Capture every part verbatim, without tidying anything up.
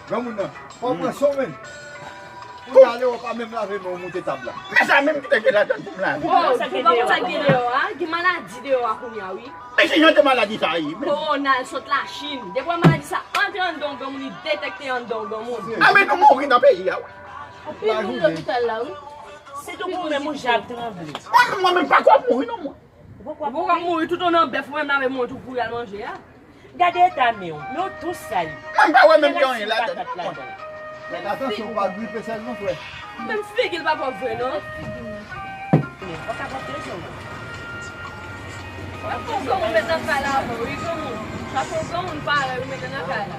Granmoun nan, fò w pran swen w menm. Pou w ale, w pa menm lave men w moute tab la. Men sa menm ki te gen ladan pou m lave. Oh, sa gen deyò a? Gen maladi deyò a kounye a, wi. Men ki jan de maladi sa ye, men? Kowona, l sot Lachin. Depi w wè maladi sa antre anndan yon granmoun, li detèkte anndan yon granmoun. A, men nou mouri nan peyi a, wi. Anpil moun lopital la, wi. Sitou pou ou menm, ou je ap tranble. Mwen, mwen menm pa kwè ap mouri non, mwen. Ou poko ap mouri, tout ou nan bèf, ou menm lave men w tou pou w al manje a. Gade eta men w, men w tou sal. Mwen pa wè menm gen anyen ladan. Fèt atansyon, pa gripe sèl non, frè. Menm figi l pa pwòp vre non. Ou ka pran plezi w. Pa fè granmoun met nan kay la avè w, wi granmoun. Pa fè granmoun parèy ou mete nan kay la.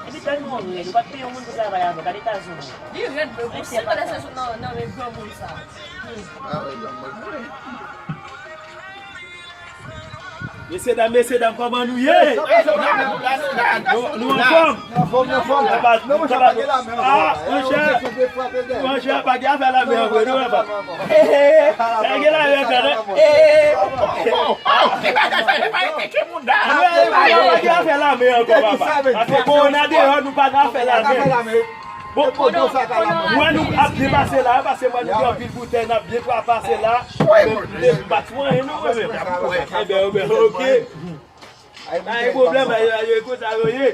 Epi tèlman w rèd, ou pa t peye yon moun pou travay avè w, gade eta zong ou. Li rèd vre, bon, si l pa t ese sot nan, nan men granmoun sa. Mesye dam, mesye dam, kòman nou ye? Nou, nou anfòm? Anfòm, anfòm. Epa, nou pa gen lame ankò. Ah, monchè. Monchè, pa gen afè lame ankò, non, epa. He, he, he. Pa gen lame ankò, non? He, he, he. Pa gen afè lame ankò, papa. Paske kowona deyò, nou pa nan afè lame. Bon, bon, bon, mwen nou ap byen pase la, paske mwen nou gen anpil boutèy, n ap byen pa pase la. Mwen, mwen, mwen pa tchwen anyen, non, mwen menm. Ebyen, ebyen, oke. Pa gen pwoblèm, ayo, ayo, e konsa yo ye.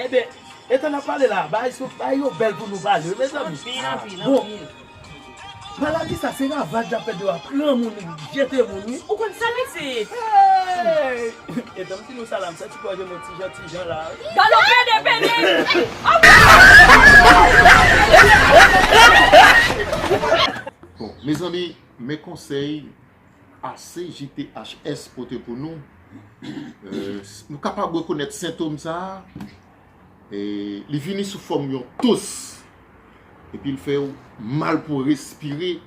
Ebyen, etan n ap pale la, bagay sou, bagay yo bèl pou nou pale, wi, mezanmi. Anpil, anpil, anpil. Maladi sa se ravaj l ap fè deyò a, pran moun, jete moun, wi. Ou konn sa, pitit? Hey! Etan m fin ou sa la, m santi kò jwenn yon ti jan, ti jan la. Galo pede, pede! Bon, mezanmi, men konsèy A C J T H S pote pou nou. Euh, nou kapab rekonèt sentòm sa a. E li vini sou fòm yon tous. Epi l fè w mal pou respire.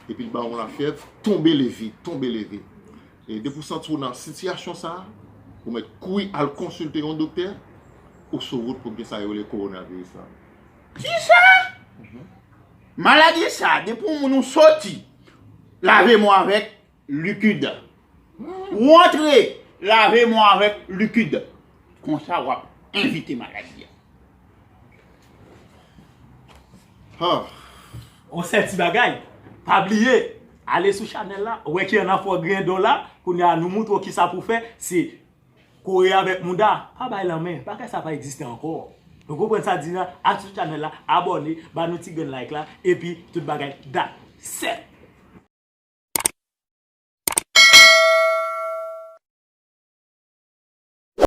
Epi l ba w yon lafyèv. Tonbe leve, tonbe leve. E depi w santi w nan sitiyasyon sa a, ou mèt kouri al konsilte yon doktè, ou sou wout pou gen sa yo rele kowonaviris la. Kisa? Maladi sa, depi yon moun ou soti, lave men w avèk likid. Ou antre, lave men w avèk likid. Konsa, w ap evite maladi a. Ah. On sèl ti bagay, pa bliye, ale sou chanèl la, ou wè ki an afè w griyen do la, kounye a nou montre w kisa pou fè, se kore avèk mouda, pa bay lanmen, bagay sa pa egziste ankò. Ou konprann sa di la, al sou chanèl la, abòne, ba nou ti grenn like la, epi tout bagay dat. Sèt.